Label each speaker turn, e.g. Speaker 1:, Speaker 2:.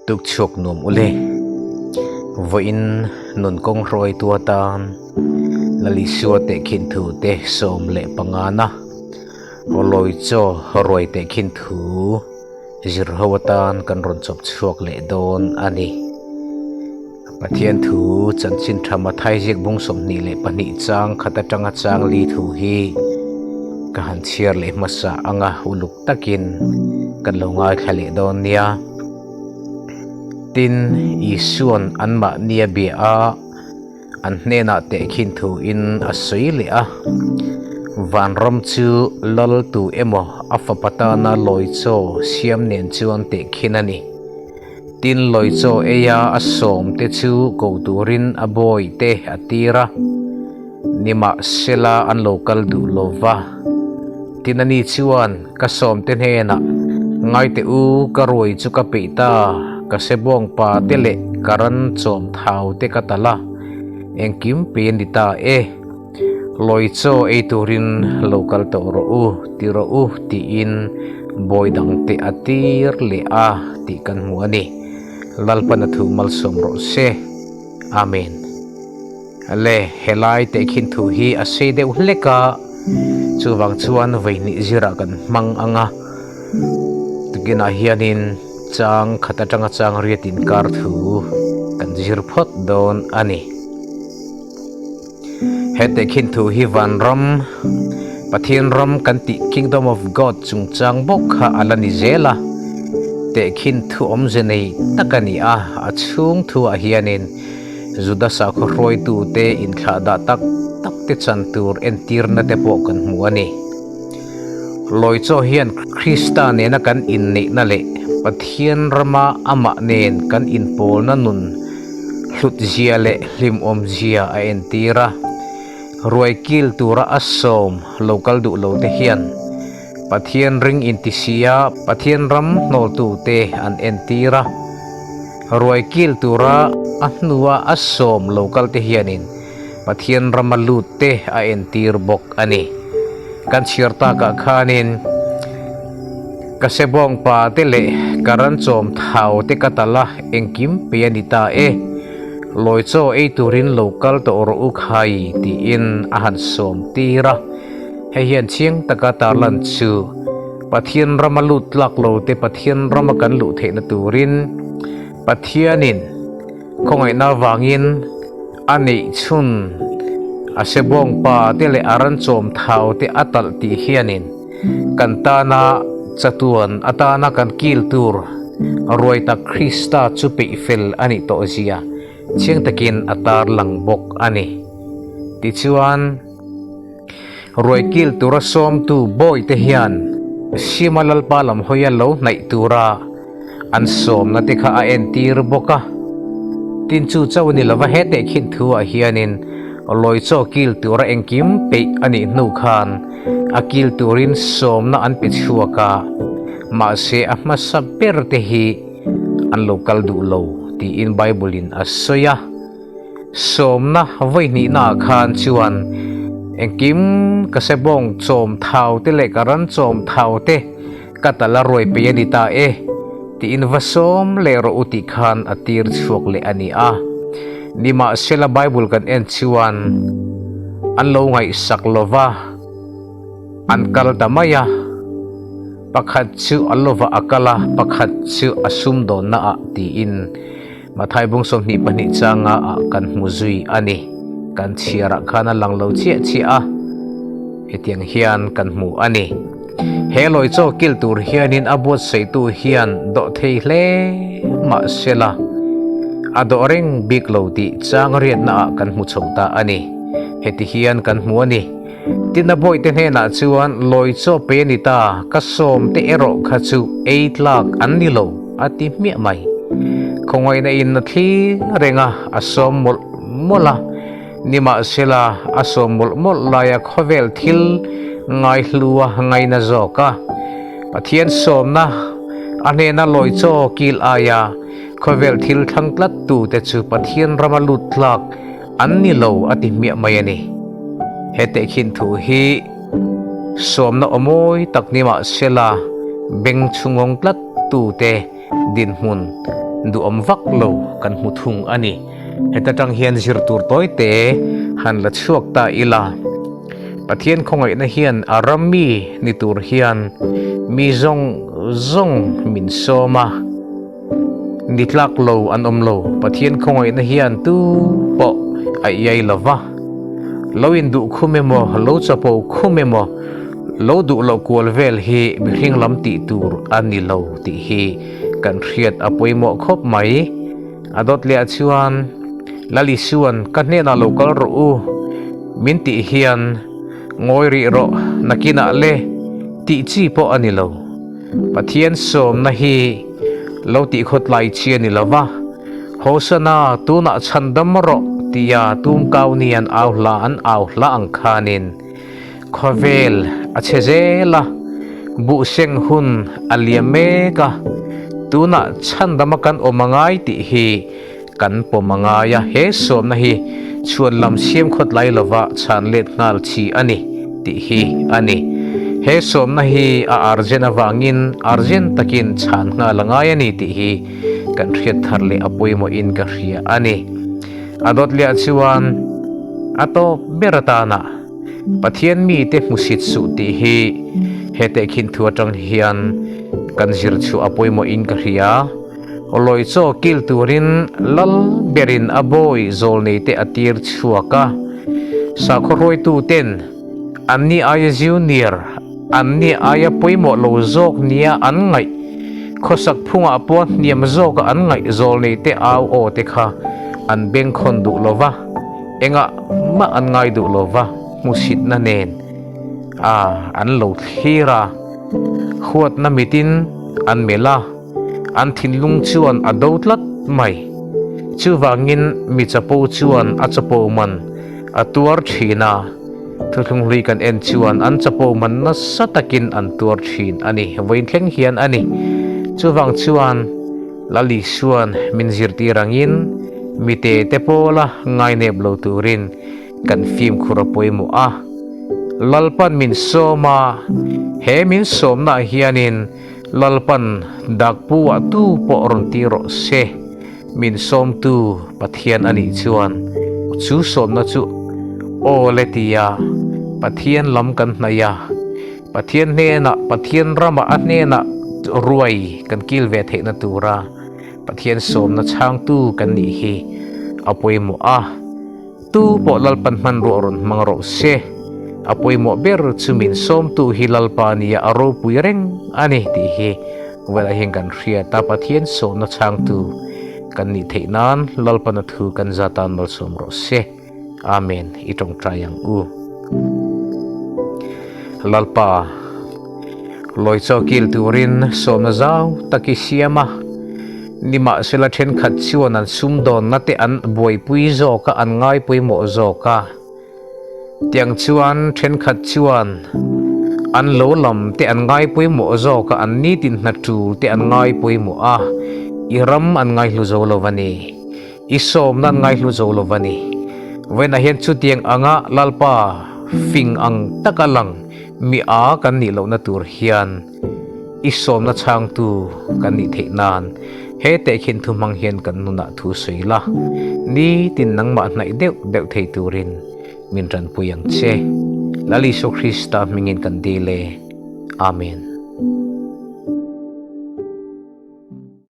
Speaker 1: Tukchhuak nuam ule. Vawiin nun kawng hruaitu atan Lalisua tehkhin thu te 15 na Awlawi chaw ruai tehkhin thu zir ho atan kan rawn chawp chhuak leh dawn a ni. Pathian thu chanchin tha Mathai ziak bung 22 chang khat atanga chang li thu hi ka han chhiar leh hmasa anga uluk takin kan lo ngaithla leh dawn nia. Tin, Isua'n anmahni a bia a, an hnenah tehkhin thuin a sawi leh a, Vanram chu lal tu emaw a fapa tana lawi chaw siam nen chuan tehkhin a ni. Tin, lawi chaw eia a sawmte chu ko turin a bawihte a tir a, nimahsela an lo kal duh lo va. Tin, ani chuan ka sawmte hnenah, Ngai teh u, ka ruai chu ka peih ta, ka sebawng pa te leh ka ran chawm thau te ka talh a, engkim pe a ni ta e. Lawi chaw ei turin lo kal tawh rawh u, ti rawh u, tiin bawi dangte a tir leh a tih kan hmu a ni. Lalpan a thu malsawm rawh se. Amen. Le, helai tehkhin thu hi a sei deuh hlek a, chuvang chuan vaihnih zirah kan hmang ang a, tukinah hianin chang khat atanga chang riat inkar thu kan zir phawt dawn a ni. He tehkhin thu hi vanram, Pathian ram kan tih Kingdom of God chungchang bawk kha a la ni zel a, tehkhin thu awmze nei tak a ni a, a chhung thuah hianin Juda sakhaw hruaitute inthlahdah tak tak te chan tur entirna te pawh kan hmu a ni. Lawi chaw hian Krista nena kan inneihna leh Pathian rama amah nen kan inpawlna nun hlutzia leh hlimawmzia a entir a. Ruai kil tura a sawm lo kal duh lo te hian Pathian ring intisia Pathian ram hnawltute an entir a. Ruai kil tura a hnua a sawm lo kal te hianin Pathian rama lut te a entir bawk a ni. Kan chhiar takah khanin ka sebawng pa te leh ka ran chawm thau te ka talh a, engkim pe a ni ta e. Lawi chaw ei turin lo kal tawh rawh u khai tiin a han sawm tir a. Hei hian chiang taka tarlan chu Pathian rama lut tlak lo te Pathian rama kan luh theihna turin Pathianin Khawngaihna avangin a neih chhun a sebawng pa te leh a ran chawm thau te a talh tih hianin kan tana chatuan atana kan kil tur ruai tak Krista chu peih fel a nih tawh zia chiang takin a tarlang bawk a ni. Tichuan. Ruai kil tura sawmtu bawi te hian Sima Lalpa lam hawia lo hnaih tura an sawmna te kha a entir bawk a. Tin chu chauh a ni lova he tehkhin thuah hianin lawi chaw kil tura engkim peih a nih hnu khan a kil turin sawmna an pe chhuak a, mahse a hmasa ber te hi an lo kal duh lo tiin Bible in a sawi a. Sawmna vawihnihnaah khan chuan engkim ka sebawng chawm thau te leh ka ran chawm thau te ka tal a ruai pei a ni ta e tiin va sawm leh rawh u tih khan a tir chhuak leh a ni a. Nimahsela Bible kan en chuan an lo ngaihsak lova an kal ta mai a, pakhat chu a lova a kal a, pakhat chu a sumdawnna ah tiin Mathai bung 22 changa ah kan hmu zui a ni. Kan chhiarah khan a lang lo chiah chiah a, hetiang hian kan hmu a ni. He lawi chaw kil tur hianin a buatsaihtu hian dawh thei hle mah sela, a dawh reng bik lo tih chang riatna ah kan hmu chho ta a ni. Heti hian kan hmu a ni. Tin a bawihte hnenah chuan lawi chaw pe a ni ta, ka sawmte erawh kha chu ei tlak an ni lo, a ti hmiah mai. Khawngaihna in a thlir reng a, a sawm mawlh mawlh a. Nimahsela, a sawm mawlh mawlh laia khawvel thil ngaihlua ngaina zawk a. Pathian sawmna a hnena lawi chaw kil aia khawvel thil thlang tlat tute chu Pathian rama lut tlak An ni lo a ti hmiah mai a ni. He tehkhin thu hi sawmna aw mawi tak ni mahsela beng chhungawng tlat tute dinhmun duhawm vak lo kan hmu thung a ni. Heta tang hian zir tur tawi te han la chhuak ta ila. Pathian khawngaihna hian a ram mi ni tur hian mi zawng zawng min sawm a, ni tlak lo an awm lo. Pathian khawngaihna hian tu pawh a iai lo va, lo induh khum emaw, lo chapo khum emaw, lo duh loh kual vel hi mihring lam tih tur a ni lo tih hi kan hriat a pawimawh khawp mai. A dawt leh ah chuan, Lal Isuan ka hnenah lo kal rawh u, min tih hian ngawi rih rawh nakinah le tih chi pawh a ni lo. Pathian sawmna hi lo tih khawtlai chi a ni lo va, Hosana tunah chhandam rawh tia tumkau ni an au hla an au hla ang khanin khawvel a chhe zel a, buhseng hun a liam mek a, tunah chhandama kan awm a ngai tih hi kan pawm a ngai a, he sawmna hi chhuan lam siam khawtlai lova chhan let nghal chi a ni tih hi a ni. He sawmna hi a arjen avangin arjen takin chhan nghal a ngai a ni tih hi kan hriat thar leh a pawimawhin ka hria a ni. A dawt leh ah chuan a tawp ber atana Pathian mite hmusit suh tih hi he tehkhin thu atang hian kan zir chhuah a pawimawhin ka hria. Lawi chaw kil turin lal berin a bawi zawlneite a tir chhuak a, sakhaw hruaituten anni aia junior, anni aia pawimawh lo zawk nia an ngaih, khawsak phungah pawh hniam zawka an ngaih zawlneite au aw te kha an bengkhawn duh lo va, engah mah an ngai duh lo va, hmusitna nen a an lo thlir a, huatna mitin an melh a. An thinlung chuan a do tlat mai. Chuvangin mi chapo chuan a chapo man a tuar thin a, thuthlung hlui kan en chuan an chapo man nasa takin an tuar thin a ni, vawiin thleng hian a ni. Chuvang chuan Lal Isuan min zirtir angin mite te pawla ngainep lo turin kan fimkhur a pawimawh a. Lalpan min sawm a, he min sawmnaah hianin Lalpan dakpu ah tu pawh rawn ti rawh se, min sawmtu Pathian a nih chuan chu sawmna chu aw le tia Pathian lam kan hnaih a, Pathian hnenah, Pathian ramah a hnenah ruai kan kil ve theihna tura Pathian sawmna chhangtu kan nih hi a pawimawh a. Tu pawh Lalpan hmanruah rawn hmang rawh se, a pawimawh ber chu min sawmtu hi Lalpa nia a ropui reng a ni tih hi velah hian kan hriat a, Pathian sawmna chhangtu kan nih theih nan Lalpana thu kan za tan malsawm rawh se. Amen. I tawngtai ang u. Lalpa, lawi chaw kil turin sawmna zau tak i siam a. Nimahsela thenkhat chuan an sumdawnna te an buaipui zawk a, an ngai pawimawh zawk a. Tiang chuan thenkhat chuan an lo lam te an ngai pawimawh zawk a, an nitin hna tul te an ngai pawimawh a, i ram an ngaihlu zo lo a ni. I sawmna an ngaihlu zo lo a ni. Vawiinah hian chutiang anga Lalpa fing ang taka lang mi a kan nih lohna tur hian, I sawmna chhangtu kan nih theih nan he tehkhin thu hmang hian kan nunah thu sawi la, nitin nangmah hnaih deuh deuh thei turin min tanpui ang che. Lal Isua Krista hmingin kan dil e. Amen.